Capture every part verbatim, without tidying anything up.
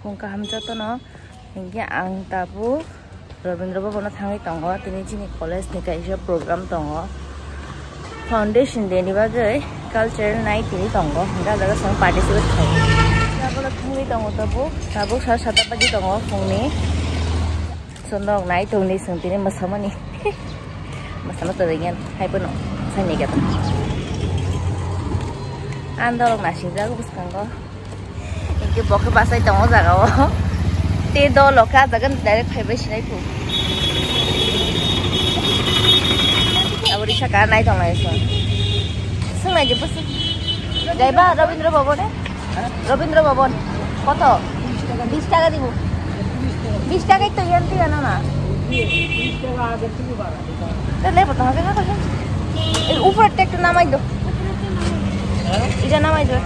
Phung kaham jotono, hinkhe ang tabuk Rabindra Bhavan o thangwi tongo, tini chini college ni kaisa program tongo, Foundation Day ni bagwi cultural night hinwi tongo, hinkhe ah jaga chwng participate khaio. Tabuk thangwi tongo tabuk, tabuk sa sata baji tongo phungni. Chwng nok nai tongni chwng tini mwsamani. Mwsama tongwi haiphano saini khe. Ang dolok naisingjago bwskango. Hinkhe bo khe bachai tongo jaga o. Tei dolok khe ah jaga ni direct phaibai sinai kho. Abo risa ka nai tonglai chwng. Swng nai je bwswk. Jaiba Rabindra Bhavan e? Rabindra Bhavan. Koto? Bish taka dibo. Bish taka to yan tiya na na. Te le bata ha ka ka. E upar tek to namai do. Ija namai do.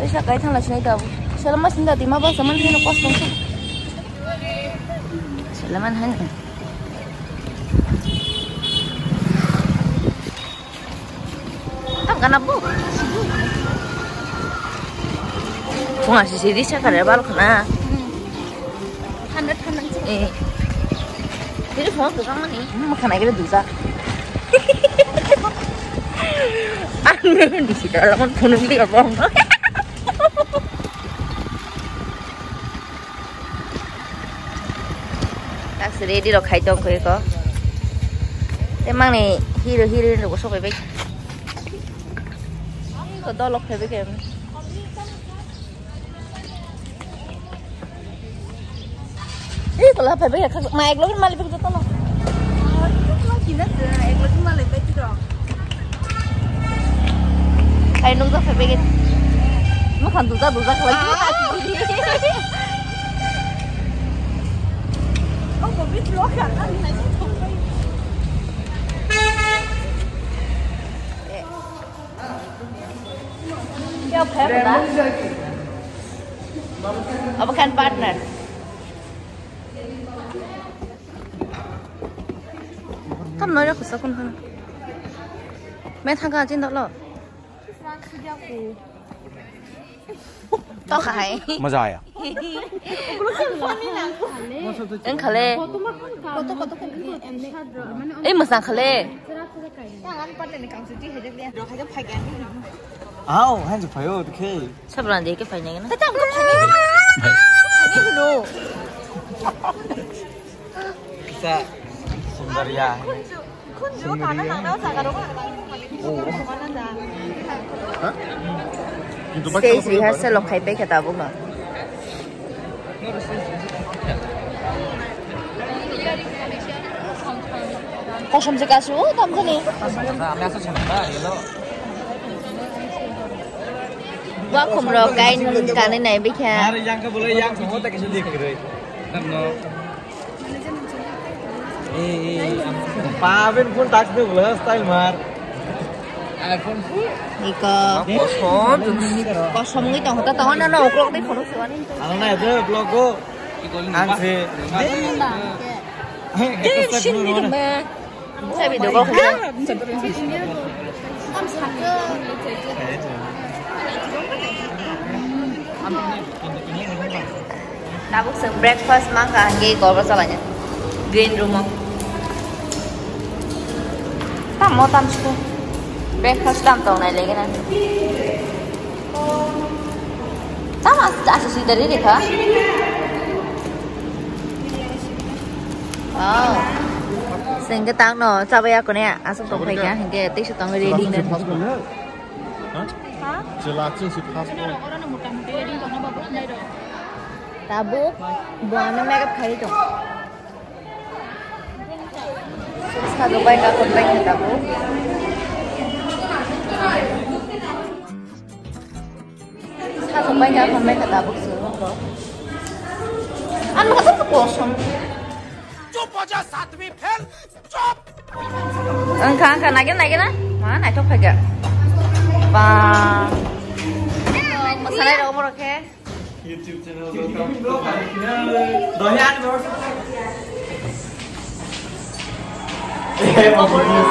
Oi sa kai thang la sinai do. Salaman sinda di ma ba saman sino kos tong. Salaman han. Tang kana bu. Bunga sisi di sakare bal khana. Thanda thanda. Eh. Ini phone tu sama ni. Hmm, makan aja dulu sa. Anu di sini dalam phone dia bang. Taksi ready rok khai tong khe ko. Te mangni hero heroine rok sok bai. Ko dolok khai bai khe. Ei kola phai bai kha ma ek logi mali bai joto no. Kina ek logi mali bai tiro. Ai nung da phai bai. Mo khan duja duja khlai. Oh, bo bit lo kha. Kya phai ba? Abo khan partner. Tam noi ra kusa kun khana. Me thangka chin dolo. To khai. Maza aya. Eng khale. Ei masang khale. Au, han je phayo, okay. Sabran de ke phainai na. Tata ko phainai. Phainai hunu. Kisa sundariya. Khunju, khunju, kana nang nang jaga rok nang nang. Oh. Mana da. Stage rehearsal rok khai pai kha tabuk no. Kosom se kasu, o tam jani. Wakhum rok kain kanwi nai bikha. Are yang ka bolai yang ko ta kisa dik kre. Namno. Eh, eh. Pa ben phone tax de bolai style mar. Iko. Kosom. Kosom ngi tong ta tong na na okrok de phone suani. Ano na de vlog ko. Ang se. Ding, ding, sini dong ba. Sabi dong ko. Tabuk se breakfast mangka hingke golba chalanya. Green room o. Tamo tamsiko. Breakfast tam tong nai lege na. Tamo asu sui dari dekha. Wow. Sengke tang no, chabai ako ne, asuk tong pai kha, hingke tei se tong ready na. Ha? Chela ching si fast food. Tabuk, buana makeup khai tong. Sa do bai ka kon bai kha tabuk. Sa do bai ka kon bai kha tabuk su. Ano ka to kosom. Chup ho ja satwi phel. Chup. Angkha, angkha, nagina, nagina. Ma, naithok phaikha. Ba. Masalai rok borok khe. YouTube channel welcome. Dohi ani bawah. Eh, mau bonus.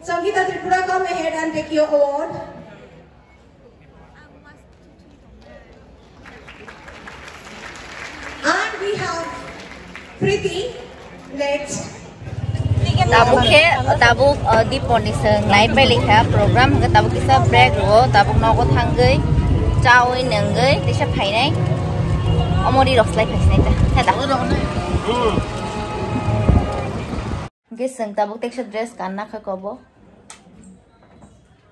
Sangita Tripura, come ahead and take your award. And we have Preeti next. Tabuk khe, tabuk, uh, Diponi se nai pai lai kha program, hwnkhe tabuk kisa break rwo, tabuk nogo thangwi chawi nungwi tisa phainai. Omo ri rok slai phaisinai ta. Heda. Hwnkhe chwng tabuk teksa dress kanna kha kobo.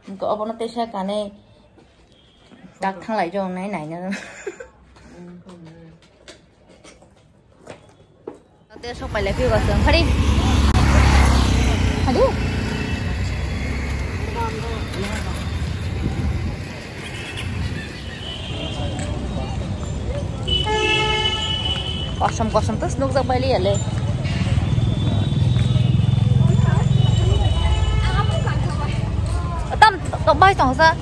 Hwnkhe obono teisa kanwi tak thanglai jong nai naina. Te sok pai lai phiyok aswk. Hari. Hari. Kosom kosom to nukjak bai liya le. Tam to bai tong sa.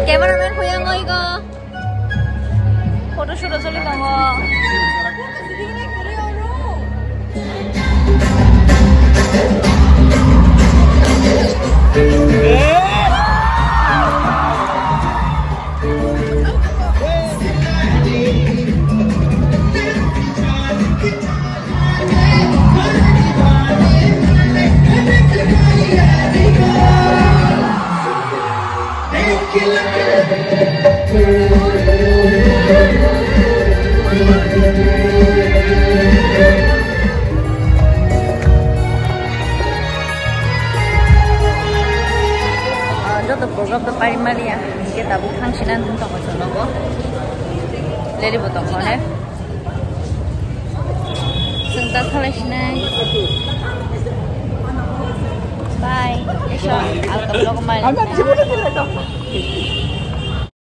Cameraman kuyang oi go. Photo shoot choli tongo. Ah, joto program to pari maliya, hingke tabuk thang sina nung tongo chwng nogo. Leli bo tongkha ne. Chwng ta thalai sinai. Alka vlog mai.